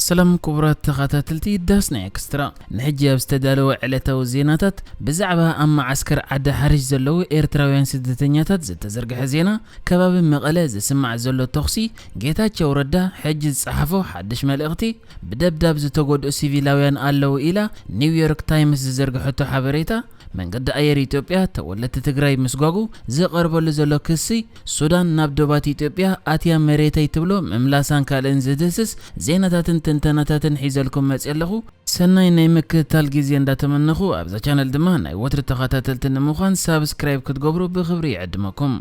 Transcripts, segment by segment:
ሰላም ክቡራት ተኸታተልቲ ዳስ ናይ ኤክስትራ፣ ንሕጂ ኣብ ዝተዳለወ ዕለታዊ ዜናታት ብዛዕባ ኣብ መዓስከር ዓዲ ሓርሽ ዘለዉ ኤርትራውያን ስደተኛታት ዝተዘርግሐ ዜና፣ ከባቢ መቐለ ዝስማዕ ዘሎ ተኹሲ፣ ጌታቸው ረዳ ሕጂ ዝጸሓፎ ሓድሽ መልእኽቲ፣ ብደብዳብ ዝተጎድኡ ሲቪላውያን ኣለዉ ኢላ ኒውዮርክ ታይምስ ዝዘርግሐቶ ሓበሬታ፣ መንገዲ ኣየር ኢትዮጵያ ተወለድቲ ትግራይ ምስጓጉ ዝቐርበሉ ዘሎ ክሲ፣ ሱዳን ናብ ዶባት ኢትዮጵያ ኣትያ መሬተይ ትብሎ ምምላሳን ካልእን ዝድህስስ ዜናታትን ትንተናታትን ሒዘልኩም መፅእ ኣለኹ። ሰናይ ናይ ምክትታል ግዜ እንዳተመነኹ፣ ኣብዛ ቻነል ድማ ናይ ወትሪ ተኸታተልቲ ንምዃን ሳብስክራይብ ክትገብሩ ብኽብሪ ይዕድመኩም።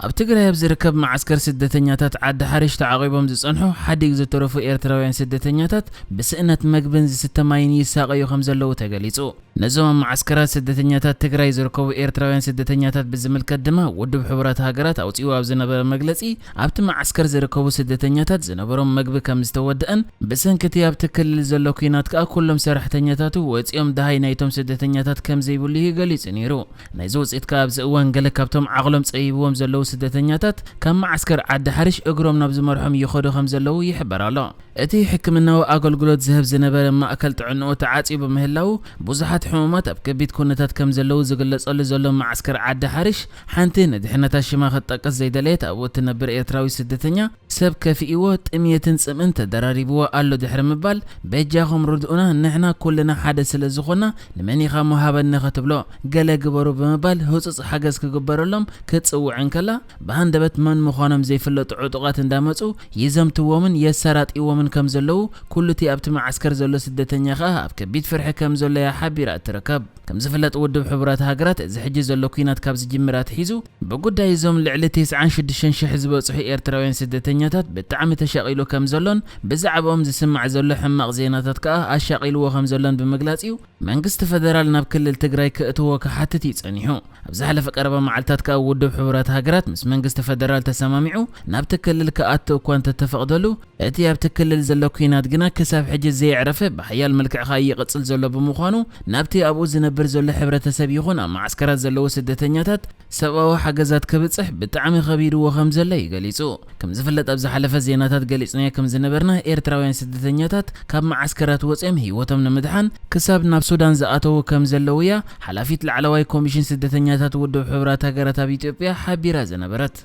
ኣብ ትግራይ ኣብ ዝርከብ መዓስከር ስደተኛታት ዓዲ ሓርሽ ተዓቒቦም ዝጸንሑ ሓዲግ ዝተረፉ ኤርትራውያን ስደተኛታት ብስእነት መግብን ዝስተ ማይን ይሳቐዩ ከም ዘለዉ ተገሊጹ። ነዞም ኣብ መዓስከራት ስደተኛታት ትግራይ ዝርከቡ ኤርትራውያን ስደተኛታት ብዝምልከት ድማ ውድብ ሕቡራት ሃገራት ኣውጺኡ ኣብ ዝነበረ መግለጺ፣ ኣብቲ መዓስከር ዝርከቡ ስደተኛታት ዝነበሮም መግቢ ከም ዝተወደአን ብሰንኪ እቲ ኣብቲ ክልል ዘሎ ኲናት ከኣ ኩሎም ሰራሕተኛታቱ ወጺኦም ደሃይ ናይቶም ስደተኛታት ከም ዘይብሉ እዩ ገሊጹ ነይሩ። ናይዚ ውጽኢት ከኣ ኣብዚ እዋን ገለ ካብቶም ዓቕሎም ጸቢብዎም ዘለዉ ስደተኛታት ካብ መዓስከር ዓዲ ሓርሽ እግሮም ናብ ዝመርሖም ይኸዱ ከም ዘለዉ ይሕበር ኣሎ። እቲ ሕክምናዊ ኣገልግሎት ዝህብ ዝነበረ ማእከል ጥዕንኡ ተዓጽዩ ብምህላዉ፣ ብዙሓት ሕሙማት ኣብ ከቢድ ኩነታት ከም ዘለዉ ዝግለጸሉ ዘሎ መዓስከር ዓዲ ሓርሽ፣ ሓንቲ ንድሕነታ ሽማ ክትጠቅስ ዘይደለየት ኣብኡ እትነብር ኤርትራዊት ስደተኛ፣ ሰብ ከፊእዎ ጥምየትን ጽምእን ተደራሪብዎ ኣሎ ድሕሪ ምባል፣ በጃኹም ርድኡና፣ ንሕና ኩልና ሓደ ስለ ዝኾና፣ ንመን ኢኻ እሞ ሃበኒ ክትብሎ፣ ገለ ግበሩ ብምባል ህጹጽ ሓገዝ ክግበረሎም ክትጽውዕ እንከላ፣ ብሃንደበት መን ምዃኖም ዘይፍለጡ ዕጡቓት እንዳመጹ ይዘምትዎምን የሰራጥይዎምን ከም ዘለዉ፣ ኩሉ እቲ ኣብቲ መዓስከር ዘሎ ስደተኛ ከኣ ኣብ ከቢድ ፍርሒ ከም ዘሎ እያ ሓቢራ እትርከብ። ከም ዝፍለጥ ውድብ ሕቡራት ሃገራት እዚ ሕጂ ዘሎ ኲናት ካብ ዝጅምር ኣትሒዙ ብጉዳይ እዞም ልዕሊ ተስዓን ሽዱሽተን ሽሕ ዝበጽሑ ኤርትራውያን ስደተኛታት ብጣዕሚ ተሻቒሉ ከም ዘሎን ብዛዕባኦም ዝስማዕ ዘሎ ሕማቕ ዜናታት ከኣ ኣሻቒልዎ ከም ዘሎን ብምግላጽ እዩ መንግስቲ ፈደራል ናብ ክልል ትግራይ ክእትዎ ክሓትት እዩ ጸኒሑ። ኣብ ዝሓለፈ ቀረባ መዓልታት ከኣ ውድብ ሕቡራት ሃገራት ምስ መንግስቲ ፈደራል ተሰማሚዑ ናብቲ ክልል ክኣቱ እኳ እንተተፈቕደሉ፣ እቲ ኣብቲ ክልል ዘሎ ኲናት ግና ክሳብ ሕጂ ዘየዕረፈ ብሓያል መልክዕ ከኣ ይቕጽል ዘሎ ብምዃኑ፣ ናብቲ ኣብኡ ዝነብር ዘሎ ሕብረተሰብ ይኹን ኣብ መዓስከራት ዘለዉ ስደተኛታት ሰብኣዊ ሓገዛት ክብጽሕ ብጣዕሚ ከቢድዎ ከም ዘሎ እዩ ገሊጹ። ከም ዝፍለጥ ኣብ ዝሓለፈ ዜናታት ገሊጽናዮ ከም ዝነበርና፣ ኤርትራውያን ስደተኛታት ካብ መዓስከራት ወጺኦም ህይወቶም ንምድሓን ክሳብ ናብ ሱዳን ዝኣተዉ ከም ዘለዉ እያ ሓላፊት ላዕለዋይ ኮሚሽን ስደተኛታት ውድብ ሕቡራት ሃገራት ኣብ ኢትዮጵያ ሓቢራ ዝነበረት።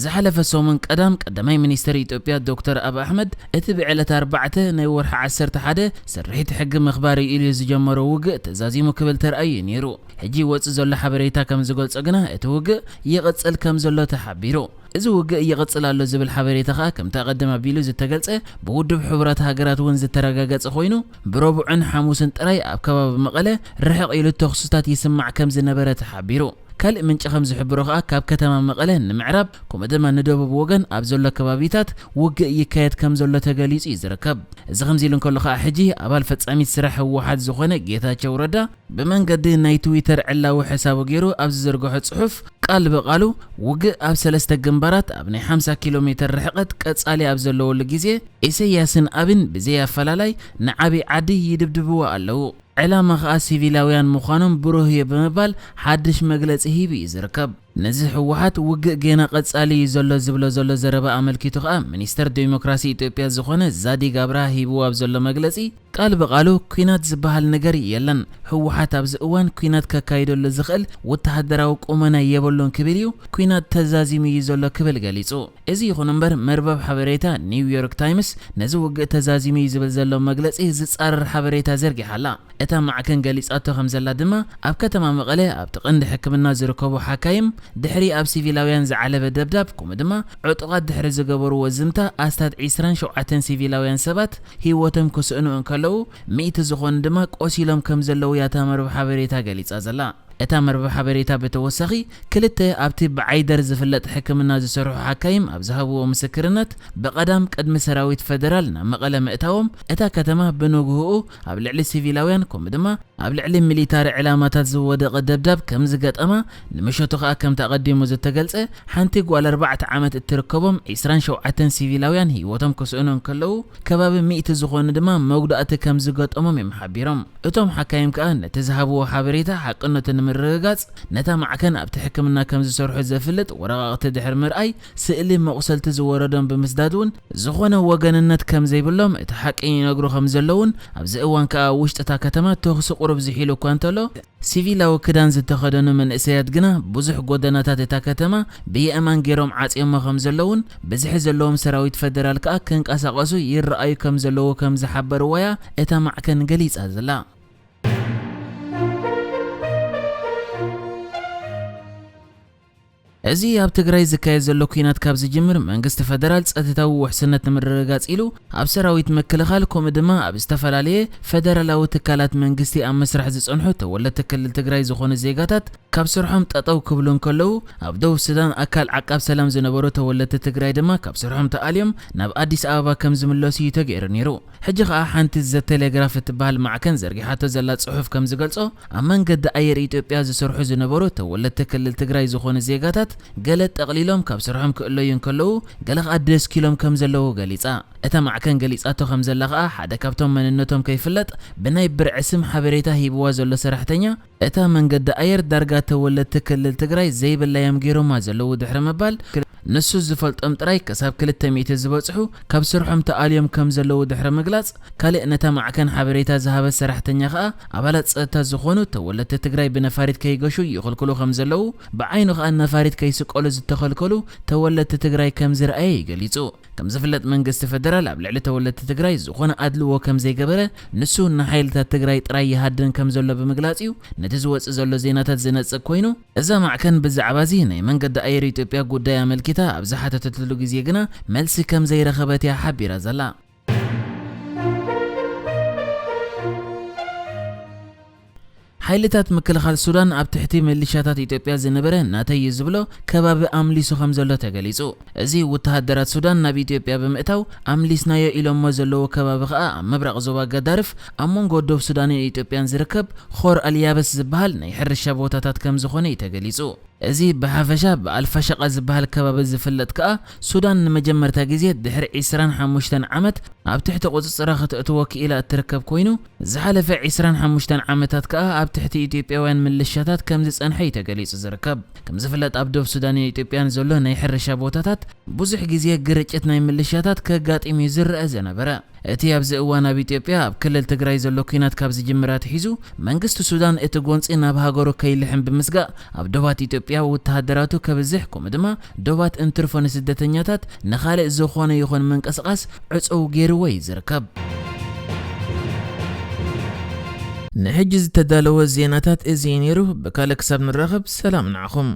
ዝሓለፈ ሰሙን ቀዳም ቀዳማይ ሚኒስተር ኢትዮጵያ ዶክተር ኣብ ኣሕመድ እቲ ብዕለት ኣርባዕተ ናይ ወርሒ ዓሰርተ ሓደ ስርሒት ሕጊ ምኽባር እዩ ኢሉ ዝጀመሮ ውግእ ተዛዚሙ ክብል ተራእዩ እዩ ነይሩ። ሕጂ ይወጽእ ዘሎ ሓበሬታ ከም ዝገልጾ ግና እቲ ውግእ ይቕጽል ከም ዘሎ ተሓቢሩ። እዚ ውግእ ይቕጽል ኣሎ ዝብል ሓበሬታ ከኣ ከምቲ ኣቐድም ኣቢሉ ዝተገልጸ ብውድብ ሕቡራት ሃገራት እውን ዝተረጋገጸ ኮይኑ ብረቡዕን ሓሙስን ጥራይ ኣብ ከባቢ መቐለ ርሕቕ ኢሉ ተኹስታት ይስማዕ ከም ዝነበረ ተሓቢሩ። ካልእ ምንጪ ከም ዝሕብሮ ከኣ ካብ ከተማ መቐለ ንምዕራብ ከምኡ ድማ ንደቡብ ወገን ኣብ ዘሎ ከባቢታት ውግእ ይካየድ ከም ዘሎ ተገሊጹ እዩ ዝርከብ። እዚ ከምዚ ኢሉ እንከሎ ከኣ ሕጂ ኣባል ፈጻሚት ስራሕ ህወሓት ዝኾነ ጌታቸው ረዳ ብመንገዲ ናይ ትዊተር ዕላዊ ሕሳቡ ገይሩ ኣብ ዝዘርግሖ ጽሑፍ ቃል ብቃሉ ውግእ ኣብ ሰለስተ ግንባራት ኣብ ናይ ሓምሳ ኪሎ ሜተር ርሕቀት ቀጻሊ ኣብ ዘለወሉ ግዜ ኢሰያስን ኣብን ብዘይ ኣፈላላይ ንዓብይ ዓዲ ይድብድብዎ ኣለዉ። ዕላማ ከኣ ሲቪላውያን ምዃኖም ብሩህ እዩ ብምባል ሓድሽ መግለጺ ሂቡ እዩ ዝርከብ። ነዚ ህወሓት ውግእ ጌና ቀጻሊ እዩ ዘሎ ዝብሎ ዘሎ ዘረባ ኣመልኪቱ ከኣ ሚኒስተር ዴሞክራሲ ኢትዮጵያ ዝኾነ ዛዲግ ኣብርሃ ሂብዎ ኣብ ዘሎ መግለጺ ቃል ብቃሉ ኲናት ዝበሃል ነገር የለን፣ ህወሓት ኣብዚ እዋን ኲናት ከካይደሉ ዝኽእል ወተሃደራዊ ቁመና የብሉን ክብል እዩ ኲናት ተዛዚሙ እዩ ዘሎ ክብል ገሊጹ። እዚ ይኹን እምበር መርበብ ሓበሬታ ኒውዮርክ ታይምስ ነዚ ውግእ ተዛዚሙ እዩ ዝብል ዘሎ መግለጺ ዝጻረር ሓበሬታ ዘርጊሓ ኣላ። እታ ማዕከን ገሊጻቶ ከም ዘላ ድማ ኣብ ከተማ መቐለ ኣብቲ ቀንዲ ሕክምና ዝርከቡ ሓካይም ድሕሪ ኣብ ሲቪላውያን ዝዓለበ ደብዳብ ከምኡ ድማ ዕጡቓት ድሕሪ ዝገበርዎ ዝምታ ኣስታት ዒስራን ሸውዓተን ሲቪላውያን ሰባት ህይወቶም ክስእኑ እንከለዉ ሚእቲ ዝኾኑ ድማ ቆሲሎም ከም ዘለዉ እያ እታ መርበብ ሓበሬታ ገሊጻ ዘላ። እታ መርበብ ሓበሬታ ብተወሳኺ ክልተ ኣብቲ ብዓይደር ዝፍለጥ ሕክምና ዝሰርሑ ሓካይም ኣብ ዝሃብዎ ምስክርነት ብቐዳም ቅድሚ ሰራዊት ፈደራል ናብ መቐለ ምእታዎም እታ ከተማ ብንግህኡ ኣብ ልዕሊ ሲቪላውያን ከምኡ ድማ ኣብ ልዕሊ ሚሊታሪ ዕላማታት ዝወደቐ ደብዳብ ከም ዝገጠማ ንምሸቱ ከኣ ከምቲ ኣቐዲሙ ዝተገልጸ ሓንቲ ጓል ኣርባዕተ ዓመት እትርከቦም ዒስራን ሸውዓተን ሲቪላውያን ህይወቶም ክስእኑ እንከለዉ ከባቢ ሚእቲ ዝኾኑ ድማ መጉዳእቲ ከም ዝገጠሞም እዮም ሓቢሮም። እቶም ሓካይም ከኣ ነቲ ዝሃብዎ ሓበሬታ ሓቅነቱ ምርግጋጽ፣ ነታ ማዕከን ኣብቲ ሕክምና ከም ዝሰርሑ ዘፍልጥ ወረቓቕቲ ድሕሪ ምርኣይ፣ ስእሊ መቑሰልቲ ዝወረዶም ብምስዳድ እውን ዝኾነ ወገንነት ከም ዘይብሎም እቲ ሓቂ ይነግሩ ከም ዘለውን ኣብዚ እዋን ከኣ ኣብ ውሽጢ እታ ከተማ ተኹሲ ቁሩብ ዝሒሉ እኳ እንተሎ፣ ሲቪላዊ ክዳን ዝተኸደኑ መንእሰያት ግና ብዙሕ ጎደናታት እታ ከተማ ብየእማን ገይሮም ዓጽዮሞ ከም ዘለውን ብዝሒ ዘለዎም ሰራዊት ፈደራል ከኣ ክንቀሳቐሱ ይረኣዩ ከም ዘለዉ ከም ዝሓበርዋያ እታ ማዕከን ገሊጻ ዘላ። እዚ ኣብ ትግራይ ዝካየድ ዘሎ ኲናት ካብ ዝጅምር መንግስቲ ፈደራል ጸጥታዊ ውሕስነት ንምርግጋጽ ኢሉ ኣብ ሰራዊት ምክልኻል ከምኡ ድማ ኣብ ዝተፈላለየ ፈደራላዊ ትካላት መንግስቲ ኣብ ምስራሕ ዝጸንሑ ተወለድቲ ክልል ትግራይ ዝኾኑ ዜጋታት ካብ ስርሖም ጠጠው ክብሉ እንከለዉ ኣብ ደቡብ ሱዳን ኣካል ዓቃብ ሰላም ዝነበሩ ተወለድቲ ትግራይ ድማ ካብ ስርሖም ተኣልዮም ናብ ኣዲስ ኣበባ ከም ዝምለሱ እዩ ተገይሩ ነይሩ። ሕጂ ኸኣ ሓንቲ ዘ ቴሌግራፍ እትበሃል ማዕከን ዘርጊሓቶ ዘላ ጽሑፍ ከም ዝገልጾ ኣብ መንገዲ ኣየር ኢትዮጵያ ዝሰርሑ ዝነበሩ ተወለድቲ ክልል ትግራይ ዝኾኑ ዜጋታት ገለ ጠቕሊሎም ካብ ስርሖም ክእለዩ እንከለዉ ገለ ኸኣ ደስኪሎም ከም ዘለዉ ገሊጻ። እታ ማዕከን ገሊጻቶ ከም ዘላ ኸኣ ሓደ ካብቶም መንነቶም ከይፍለጥ ብናይ ብርዒ ስም ሓበሬታ ሂብዋ ዘሎ ሰራሕተኛ እታ መንገዲ ኣየር ዳርጋ ተወለድቲ ክልል ትግራይ ዘይብላዮም ገይሮማ ዘለዉ ድሕሪ ምባል ንሱ ዝፈልጦም ጥራይ ክሳብ ክልተ ሚእቲ ዝበጽሑ ካብ ስርሖም ተኣልዮም ከም ዘለዉ ድሕሪ ምግላጽ ካልእ ነታ ማዕከን ሓበሬታ ዝሃበት ሰራሕተኛ ኸኣ ኣባላት ጸጥታ ዝኾኑ ተወለድቲ ትግራይ ብነፋሪት ከይገሹ ይኽልክሉ ከም ዘለዉ ብዓይኑ ኸኣ ነፋሪት ከይስቀሉ ዝተኸልከሉ ተወለድቲ ትግራይ ከም ዝረኣየ እዩ ገሊጹ። ከም ዝፍለጥ መንግስቲ ፈደራል ኣብ ልዕሊ ተወለድቲ ትግራይ ዝኾነ ኣድልዎ ከም ዘይገበረ ንሱ ንሓይልታት ትግራይ ጥራይ ይሃድን ከም ዘሎ ብምግላጽ እዩ ነቲ ዝወጽእ ዘሎ ዜናታት ዝነጽግ ኮይኑ እዛ ማዕከን ብዛዕባ እዚ ናይ መንገዲ ኣየር ኢትዮጵያ ጉዳይ ኣመልኪታ ኣብ ዝሓተተትሉ ግዜ ግና መልሲ ከም ዘይረኸበት እያ ሓቢራ ዘላ። ሓይልታት ምክልኻል ሱዳን ኣብ ትሕቲ ሚሊሻታት ኢትዮጵያ ዝነበረ ናተይ እዩ ዝብሎ ከባቢ ኣምሊሱ ከም ዘሎ ተገሊጹ። እዚ ወተሃደራት ሱዳን ናብ ኢትዮጵያ ብምእታው ኣምሊስናዮ ኢሎሞ ዘለዎ ከባቢ ከኣ ኣብ ምብራቕ ዞባ ገዳርፍ ኣብ መንጎ ዶብ ሱዳንን ኢትዮጵያን ዝርከብ ኾር ኣልያበስ ዝበሃል ናይ ሕርሻ ቦታታት ከም ዝኾነ እዩ ተገሊጹ። እዚ ብሓፈሻ ብኣልፋሸቃ ዝበሃል ከባቢ ዝፍለጥ ከኣ ሱዳን ንመጀመርታ ግዜ ድሕሪ ዕስራን ሓሙሽተን ዓመት ኣብ ትሕቲ ቁጽጽራ ከተእትዎ ክኢላ እትርከብ ኮይኑ ዝሓለፈ ዕስራን ሓሙሽተን ዓመታት ከኣ ኣብ ትሕቲ ኢትዮጵያውያን ምልሻታት ከም ዝጸንሐ እዩ ተገሊጹ ዝርከብ። ከም ዝፍለጥ ኣብ ዶብ ሱዳንን ኢትዮጵያን ዘሎ ናይ ሕርሻ ቦታታት ብዙሕ ግዜ ግርጭት ናይ ምልሻታት ከጋጥም እዩ ዝረአ ዝነበረ። እቲ ኣብዚ እዋን ኣብ ኢትዮጵያ ኣብ ክልል ትግራይ ዘሎ ኲናት ካብ ዝጅምር ኣትሒዙ መንግስቲ ሱዳን እቲ ጎንፂ ናብ ሃገሩ ከይልሕም ብምስጋእ ኣብ ዶባት ኢትዮጵያ ወተሃደራቱ ከብዝሕ ከምኡ ድማ ዶባት እንትርፎ ንስደተኛታት ንኻልእ ዝኾነ ይኹን ምንቅስቓስ ዕፅው ገይርዎ እዩ ዝርከብ። ንሕጂ ዝተዳለወ ዜናታት እዚ እዩ ነይሩ። ብካልእ ክሳብ ንራኸብ ሰላም ንዓኹም።